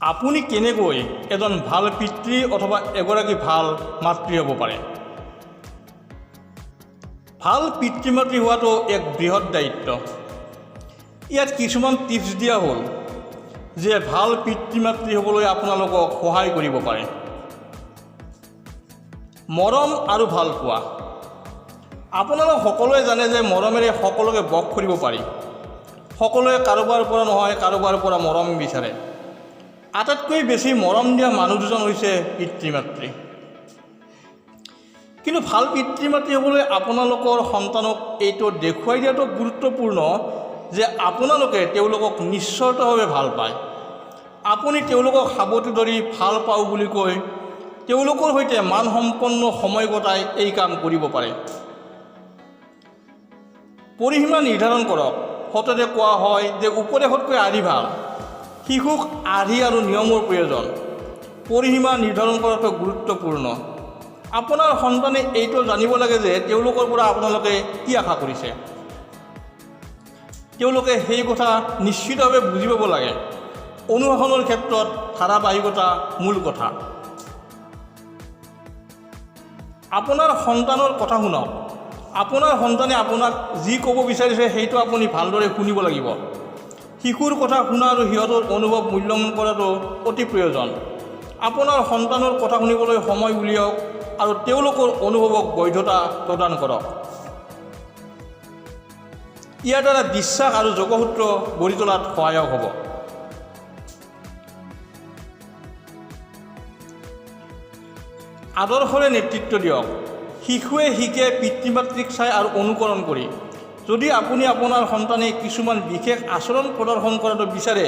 আপুনি কেনেকৈ এজন ভাল পিতৃ অথবা এগৰাকী ভাল মাতৃ হ'ব পাৰে? ভাল পিতৃ মাতৃ হোৱাটো এক বৃহৎ দায়িত্ব। ইয়াত কিছুমান টিপছ দিয়া হ'ল যে ভাল পিতৃ মাতৃ হ'বলৈ আপোনালোকক সহায় কৰিব পাৰে। মৰম আৰু ভালপোৱা। আপোনালোক সকলোৱে জানে যে মৰমেৰে সকলোকে বশ কৰিব পাৰি। সকলোৱে কাৰোবাৰ পৰা নহয় কাৰোবাৰ পৰা মৰম বিচাৰে। আটাইতকৈ বেছি মৰম দিয়া মানুহ দুজন হৈছে পিতৃ মাতৃ। কিন্তু ভাল পিতৃ মাতৃ হ'বলৈ আপোনালোকৰ সন্তানক এইটো দেখুৱাই দিয়াটো গুৰুত্বপূৰ্ণ যে আপোনালোকে তেওঁলোকক নিঃচৰ্তভাৱে ভাল পায়। আপুনি তেওঁলোকক সাৱটি ধৰি ভাল পাওঁ বুলি কৈ তেওঁলোকৰ সৈতে মানসম্পন্ন সময় কটাই এই কাম কৰিব পাৰে। পৰিসীমা নিৰ্ধাৰণ কৰক। সততে কোৱা হয় যে উপদেশতকৈ আৰ্হি ভাল। শিশুক আৰ্হি আৰু নিয়মৰ প্ৰয়োজন। পৰিসীমা নিৰ্ধাৰণ কৰাটো গুৰুত্বপূৰ্ণ। আপোনাৰ সন্তানে এইটো জানিব লাগে যে তেওঁলোকৰ পৰা আপোনালোকে কি আশা কৰিছে। তেওঁলোকে সেই কথা নিশ্চিতভাৱে বুজি পাব লাগে। অনুশাসনৰ ক্ষেত্ৰত ধাৰাবাহিকতা মূল কথা। আপোনাৰ সন্তানৰ কথা শুনক। আপোনাৰ সন্তানে আপোনাক যি ক'ব বিচাৰিছে, সেইটো আপুনি ভালদৰে শুনিব লাগিব। শিশুৰ কথা শুনা আৰু সিহঁতৰ অনুভৱ মূল্যায়ন কৰাটো অতি প্ৰয়োজন। আপোনাৰ সন্তানৰ কথা শুনিবলৈ সময় উলিয়াওক আৰু তেওঁলোকৰ অনুভৱক বৈধতা প্ৰদান কৰক। ইয়াৰ দ্বাৰা বিশ্বাস আৰু যোগসূত্ৰ গঢ়ি তোলাত সহায়ক হ'ব। আদৰ্শৰে নেতৃত্ব দিয়ক। শিশুৱে শিকে পিতৃ মাতৃক চাই আৰু অনুকৰণ কৰি। যদি আপুনি আপোনাৰ সন্তানে কিছুমান বিশেষ আচৰণ প্ৰদৰ্শন কৰাটো বিচাৰে,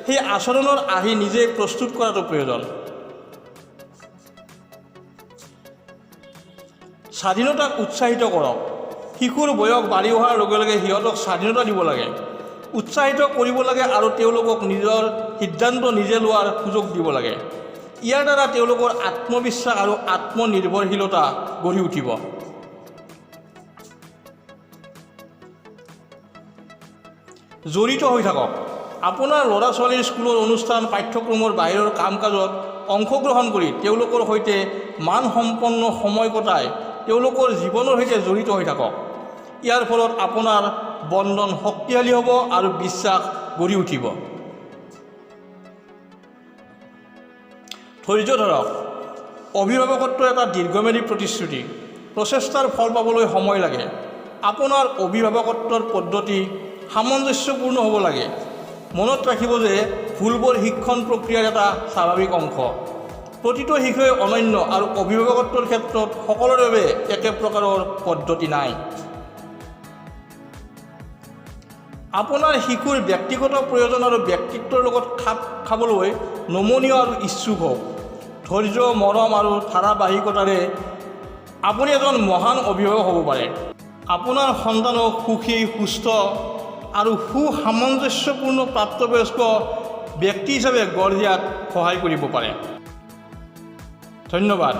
সেই আচৰণৰ আৰ্হি নিজে প্ৰস্তুত কৰাটো প্ৰয়োজন। স্বাধীনতাক উৎসাহিত কৰক। শিশুৰ বয়স বাঢ়ি অহাৰ লগে লগে সিহঁতক স্বাধীনতা দিব লাগে, উৎসাহিত কৰিব লাগে আৰু তেওঁলোকক নিজৰ সিদ্ধান্ত নিজে লোৱাৰ সুযোগ দিব লাগে। ইয়াৰ দ্বাৰা তেওঁলোকৰ আত্মবিশ্বাস আৰু আত্মনিৰ্ভৰশীলতা গঢ়ি উঠিব। জড়িত হৈ থাকক। আপোনাৰ ল'ৰা ছোৱালীৰ স্কুলৰ অনুষ্ঠান, পাঠ্যক্ৰমৰ বাহিৰৰ কাম কাজত অংশগ্ৰহণ কৰি তেওঁলোকৰ সৈতে মানসম্পন্ন সময় কটাই তেওঁলোকৰ জীৱনৰ সৈতে জড়িত হৈ থাকক। ইয়াৰ ফলত আপোনাৰ বন্ধন শক্তিশালী হ'ব আৰু বিশ্বাস গঢ়ি উঠিব। ধৈৰ্য ধৰক। অভিভাৱকত্ব এটা দীৰ্ঘম্যাদী প্ৰতিশ্ৰুতি। প্ৰচেষ্টাৰ ফল পাবলৈ সময় লাগে। আপোনাৰ অভিভাৱকত্বৰ পদ্ধতি সামঞ্জস্যপূৰ্ণ হ'ব লাগে। মনত ৰাখিব যে ভুলবোৰ শিক্ষণ প্ৰক্ৰিয়াৰ এটা স্বাভাৱিক অংশ। প্ৰতিটো শিশুৱে অনন্য আৰু অভিভাৱকত্বৰ ক্ষেত্ৰত সকলোৰে বাবে একে প্ৰকাৰৰ পদ্ধতি নাই। আপোনাৰ শিশুৰ ব্যক্তিগত প্ৰয়োজন আৰু ব্যক্তিত্বৰ লগত খাপ খাবলৈ নমনীয় আৰু ইচ্ছুক হওক। ধৈৰ্য, মৰম আৰু ধাৰাবাহিকতাৰে আপুনি এজন মহান অভিভাৱক হ'ব পাৰে। আপোনাৰ সন্তানক সুখী, সুস্থ আৰু সুসামঞ্জস্যপূৰ্ণ প্ৰাপ্তবয়স্ক ব্যক্তি হিচাপে গঢ় দিয়াত সহায় কৰিব পাৰে। ধন্যবাদ।